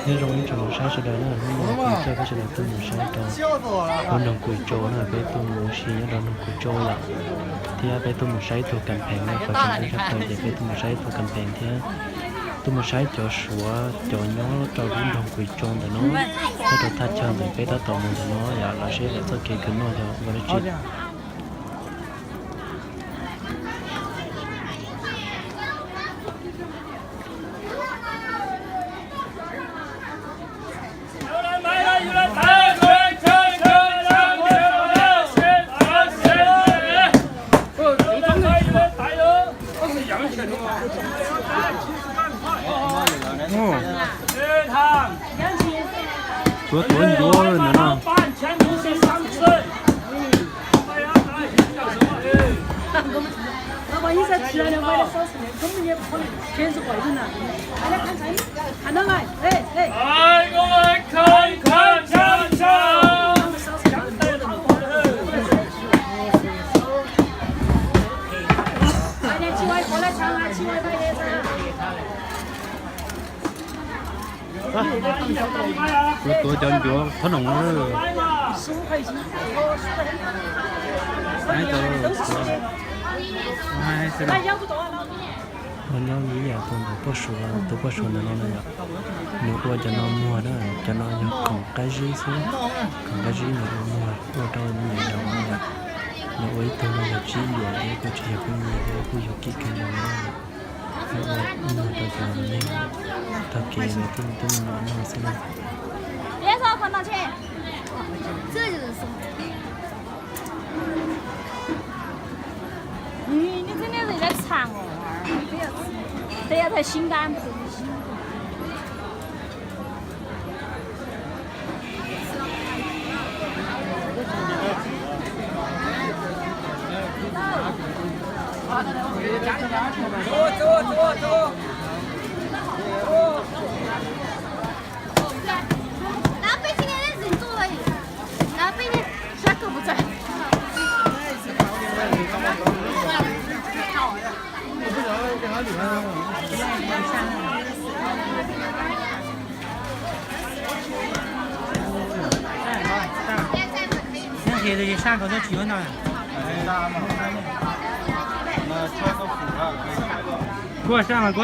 Nyob zoo ib tsoom saib sawv daws na, hnub no kuv coj peb sawv daws tuaj mus saib rau lub nroog Kub Tsau na, peb tuaj mus ua si nyob rau nroog Kub Tsau lawm, thiab peb tuaj mus saib ib tug kas phees na, qhov tseem ceeb tshaj plaws ces peb tuaj mus saib ib tug kas phees thiab tuaj mus saib cov Suav cov nyob rau lub nroog Kub Tsau ntawm no, nyob rau thaj chaw ntawm peb tab tom mus ntawm no yom, los seb lawv txoj kev khwv noj yog ua dab tsi. Tuav tuav ncuav ntawm no. Tuav tuav cov ncuav thob noom na. Nyob ib yam tus ntawm poj suav, tus poj suav ntawm no na yom, nws ua cov no muag na, cov no yog khoom qab zib xwb, khoom qab zib nws ua muag ua rau me nyuam yaus na yom. Nws ua ib tug no yog tsib yuam thiab kuj tsis yog phooj ywg thiab, kuj yog kim kawg nkaus na. Nws ua muag rau cov neeg taug kev lawv tuaj mus noj xwb na. 你，你真的是在唱哦，不要，不要太心甘，不要太心甘。 拿杯子给人坐了，拿杯子，下课不在。 Kuv sab mas kuv.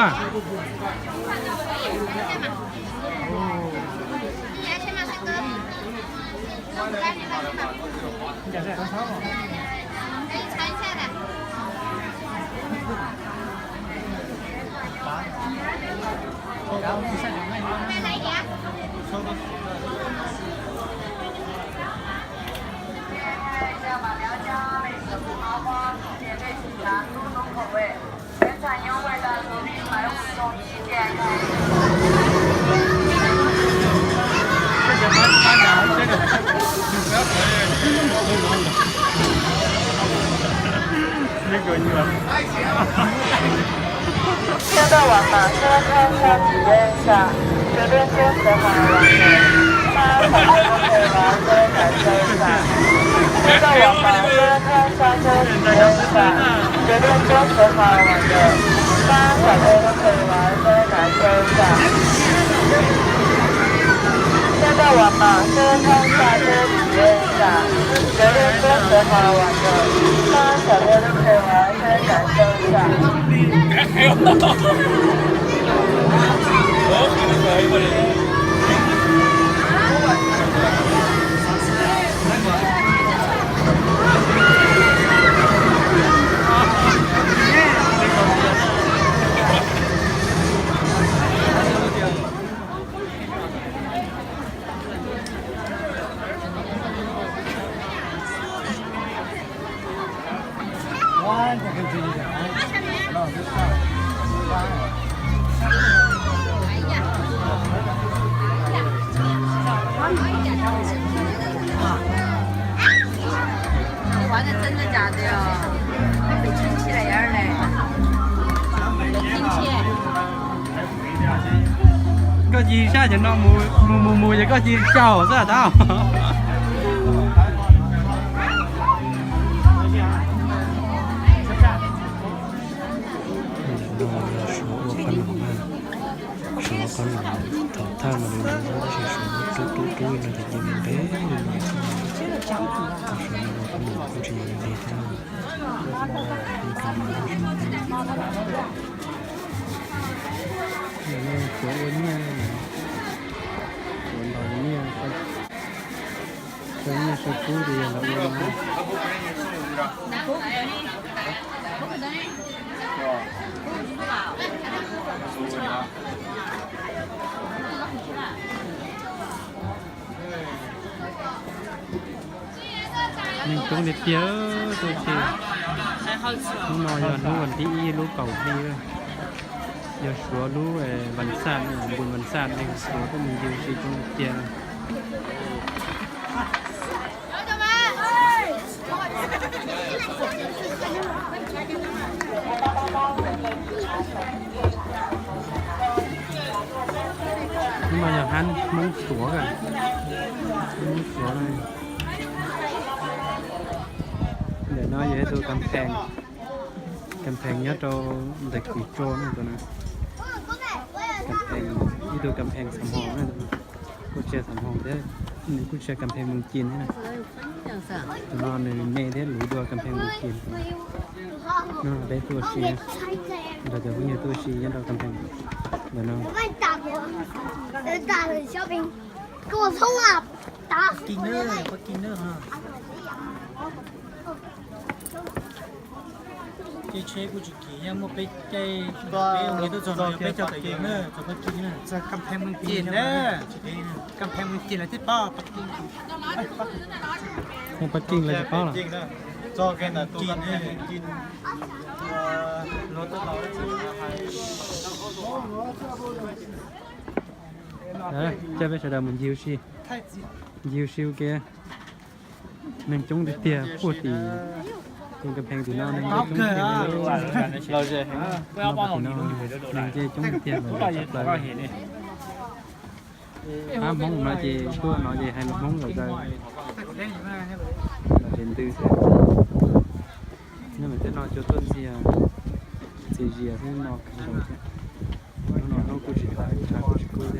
Xe đò Quảng Mã sẽ khai ra chỉ lên sả, tuyến đêm trên sẽ hoàn toàn mở. Mời các bạn có thể vào xe cải xe sả. Xe đò Quảng Mã sẽ khai ra chỉ lên sả, tuyến đêm trên sẽ hoàn toàn mở. Mời các bạn có thể vào xe cải xe sả. Xe đò Quảng Mã sẽ khai ra chỉ lên sả, tuyến đêm trên sẽ hoàn toàn mở. Mời các bạn có thể vào xe cải xe sả. Ci sab cov no mus mus mus ces koj ci caum xwb tau. Suav ua qab no na, suav ua qab no thaum thaj no li no tab sis suav rub rub rub no ces ci ntev ntev li no xwb. Suav no ua qab no kuj tsis yog li thiab. Suav ua nyiaj, suav ntaus nyiaj, sau nyiaj sau kub ces yog lawv ua no. Neeg coob tiag tiag tuaj tsev. Hnub no yog hnub vas thib ib lub kaum hli, yog suav lub vas xaj, npun vas xaj, neeg suav tuaj mus ncig ua si coob tiag tiag. Hnub no yog hab Hmoob suav, Hmoob suav. Ntawm no yog ib tug kam pheej, kam pheej nyob rau ntawm kwv tsuag no, tus no. Kam pheej, ib tug kam pheej xam hoo na, kuj tsis yog xam hoo thiab, nws kuj tsis yog kam pheej mus cin thiab na. Tus no nws me thiab luv dua kam pheej mus cin. No peb tuaj ua si, nrog cov phooj ywg tuaj ua si nyob rau kam pheej ntawm no. Caij tsheb kuj tsis kim, yog muaj peb caij, peb ua nkiag tuaj txog no yog peb caug tawm yus na, txog Pab Kig na. Kam pheej mus cin lawm thiaj paub. Pab Kig lawv tsis paub los? Caij peb sawv daws mus ncig ua si, ncig ua si ua ke. Neeg coob tiag tiag, puag tim tus kam pheej tim no neeg coob tiag tiag. Neeg coob tiag tiag tshaj plaws. Pab Hmoob no ces tuaj no ces hais lus Hmoob lawm ntawd, lawm tes ntws xwb. Nyob ntawm tej no cua tuaj ntxias, ntxias zias xwb no kawg nkaus thiab. Hnub no hnub kuj tsis tau tshav kuj tsis kub thiab.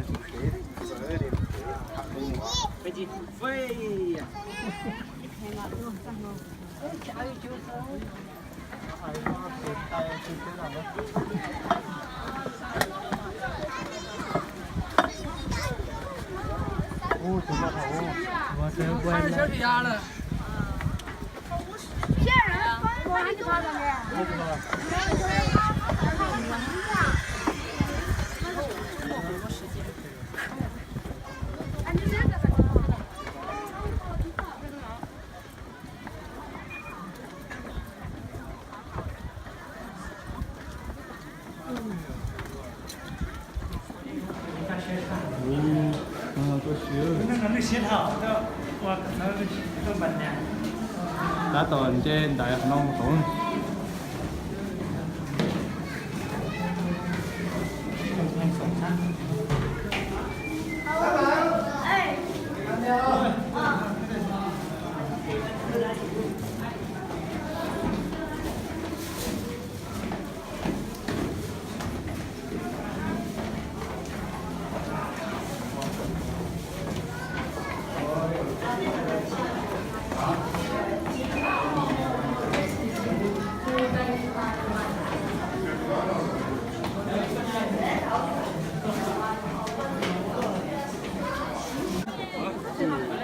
Tab tom nce ntaiv qhov no mus tod.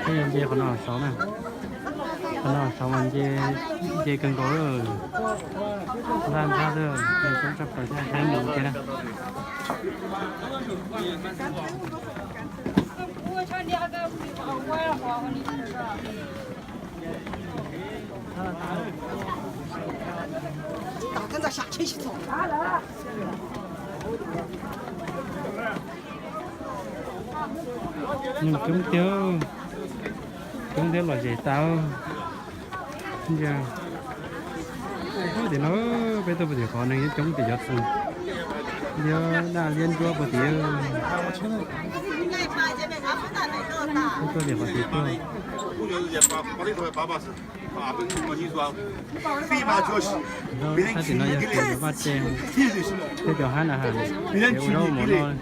Peb yuav nce qhov no saud na. Qhov no saud mas nce, nce kawg nkaus. Npaj npaj xwb, nce coob tshaj plaws thiab, peb mus ua ke na. Neeg coob tiag, coob thiab lom zem tau. Ub, tim no peb tuaj puag tim qhov neeg coob tim cov txheej. Liab daj liab ntsuab puag tid. Tuaj liam qhov tid tuaj. Sab tim no yog suav cov vaj tse thiab cov hab na has, ua zaub mov noj.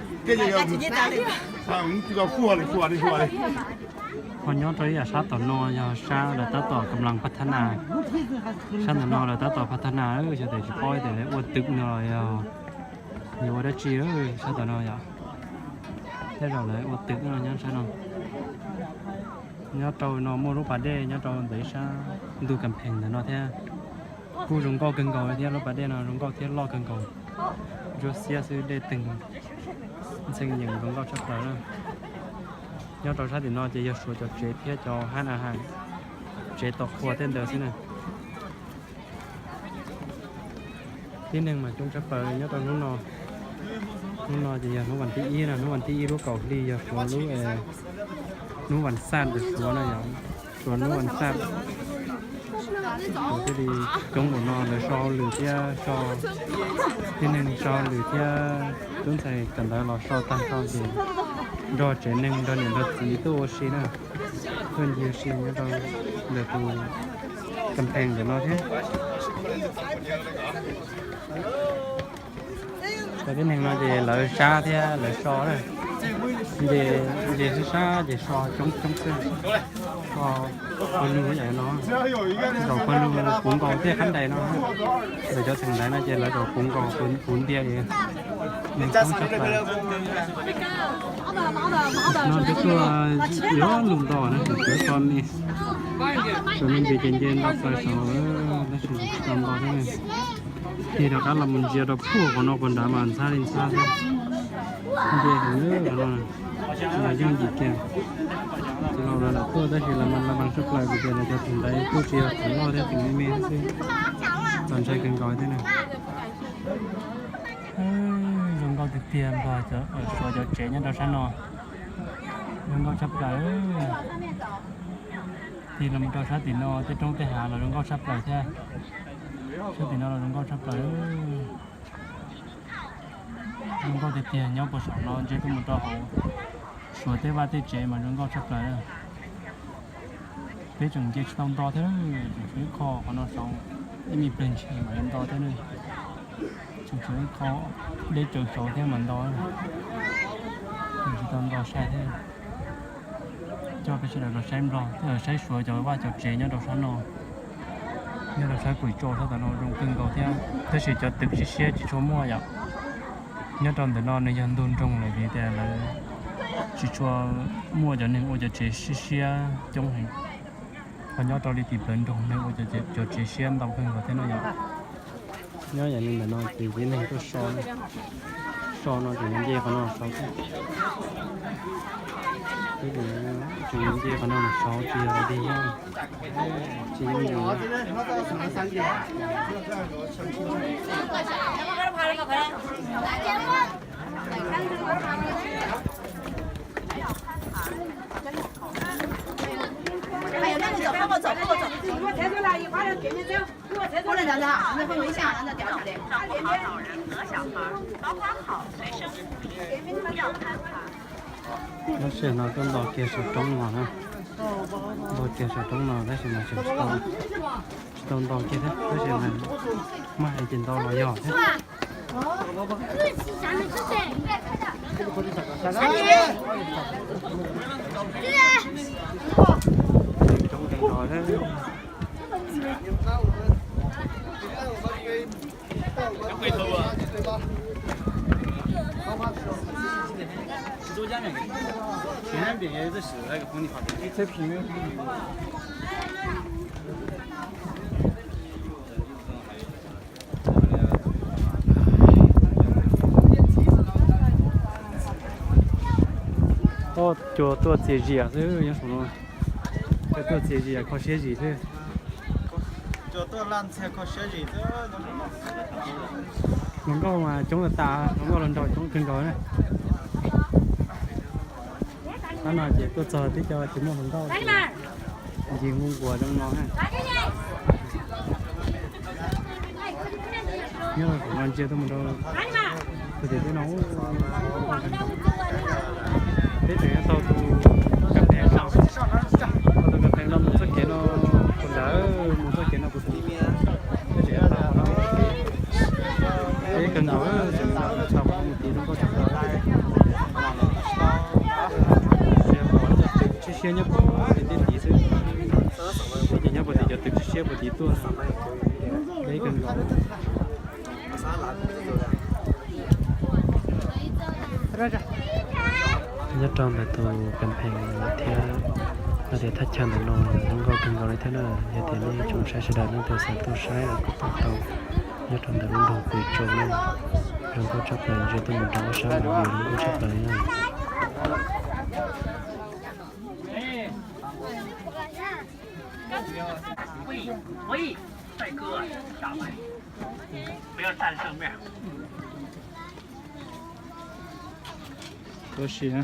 Ho nyob rau ib yam sab tom no yog sab lawv tab tom kam las pha thab nas. Sab ntawm no lawv tab tom pha thab nas, xyov tes tsis paub tias lawv ua twm no los yog yuav ua dab tsi sab tom no yom. Tej zaum lawv ua twm no nyob sab no. Nyob rau no muaj lub pas dej nyob rau ntawm sab ntug kas phees ntawm no thiab. Kuj zoo nkauj kawg nkaus thiab, lub pas dej no zoo nkauj thiab loj kawg nkaus. Ntsuab xiab xwb, dej teeg ntxhee yees zoo nkauj tshaj plaws na. Nyob rau sab tim no ces yog suav cov tsev thiab cov hab na has, tsev tos qhua tej ntawd xwb na. Tib neeg mas coob tshaj plaws nyob rau hnub no. Hnub no ces yog hnub vas thib ib na, hnub vas thib ib lub kaum hli yog suav lub, hnub vas xaj ntawm suav no yom, suav hnub vas xaj. Kuv thiaj li coob npaum no, lawv so hauj lwm thiab so, tib neeg so hauj lwm thiab tub ntxhais kawm ntawv los so tag nrho ces nrog tsev neeg nrog niam nrog txiv tuaj ua si na, tuaj ncig ua si nyob rau ntawm tus kas phees ntawm no thiab. Cov tib neeg no ces lawv sab thiab lawv so na. Nce, nce sab sab ces so coob coob xwb. So pawg lug yam no, zaum pawg lug puv nkaus tej qab ntais no. Lawv cov theem ntaiv no ces lawv zaum puv nkaus puv ntiag li. Neeg coob tshaj plaws. No twb tuaj yuav lug nto na, tseem tshuav so me, tseem me ntsis ces nce nto plaws saud, tab sis tsis tau nto thiab. Tig rov qab los mus ntsia rau puag qhov no puag nrad mas ntxhab li ntxhab thiab. Nce heev li qhov no, mas yooj yim kiag. Ces los lawv tuaj tab sis lawv mas lawv mas tshaj plaws vim tias lawv cov theem ntaiv kuj tsis yog theem loj thiab, theem me me xwb, txaus ntshai kawg nkaus thiab na. Zoo nkauj tiag tiag npog cov suav cov tsev nyob rau sab no. Zoo nkauj tshaj plaws. Tig los rau sab tim no tej roob tej hav los zoo nkauj tshaj plaws thiab. Sab tim no los zoo nkauj tshaj plaws. Zoo nkauj tiag tiag, nyob puag saum no ntsia tuaj mus rau hauv suav tej vaj tej tsev mas zoo nkauj tshaj plaws. Peb tseem nce tsis tau nto thiab, tseem tshuav ib qho qhov no saud, ib me pliag ntshis mam li nto thiab ne. Tseem tshuav ib qho deb tsawv saud thiab mas nto, tseem tsis tau nto sai thiab. Coj peb sawv daws los saib nplog, saib suav cov vaj cov tsev nyob rau sab no. Nyob rau sab pem toj sab tom no zoo kawg nkaus thiab, tab sis cov twm siab siab tsis tshua muaj yom. Nyob rau ntawm no nws yog ntug nroog lawm vim tias lawv tsis tshua muaj cov neeg ua cov tsev siab siab coob heev. Ho nyob rau li tim plawv nroog neeg ua cov tsev siab ntau kawg nkaus thiab no yom. Nyob yam li ntawm no ces tib neeg tuaj so, so no ces nws nce qhov no saud thiab. Tseem nce qhov no saud tsis yog dig, tsis yooj yim. Tab sis no tuaj nto kiag saum roob no na, nto kiag saum roob no tab sis mas tseem tsis tau nto kiag thiab, tab sis mas muaj hais tias nto los yog thiab. Coob kawg nkaus thiab. Cua tuaj txias zias xwb nyob saum no. Cua tuaj txias zias kho siab zim xwb. Hluas nkauj mas coob tas tas, hluas nkauj hluas nraug coob kawg nkaus na. Qab no ces tuaj txog twb cov tsis muaj hluas nkauj ces ncig hu nquas zoo no na. Nyob saum no ntsia tuaj mus rau Tim no peb tseem yuav tau tus kas phees no, tau tus kas phees no mus txoj kev no puas ntawd, mus txoj kev no puas tiv. Peb tseem yuav tau no, peb kawg nkaus tseem txhos mus tiv zoo nkauj tshaj plaws. Tws siab nyob puag tim tej tid xwb, ces nyob puag tim cov tws siab puag tid tuaj, peb kawg nkaus. Nyob rau ntawm tus kas phees thiab no tias thaj chaw ntawm no zoo nkauj kawg nkaus li thiab na. Yog tias nej tsoom saib sawv daws leej twg xav tuaj saib los kuj pom tau nyob rau ntawm lub nroog Pes Tsau na. Zoo nkauj tshaj plaws, ntsia tuaj mus rau lub sab nraud zoo nkauj tshaj plaws li na. Tuaj si na.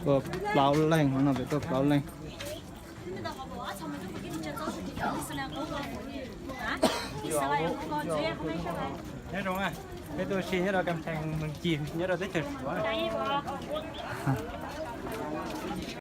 Tuaj plaub leeg no, peb tuaj plaub leeg. Nyob zoo, peb tuaj si nyob rau kas phees Mees Cis nyob rau teb chaws Suav.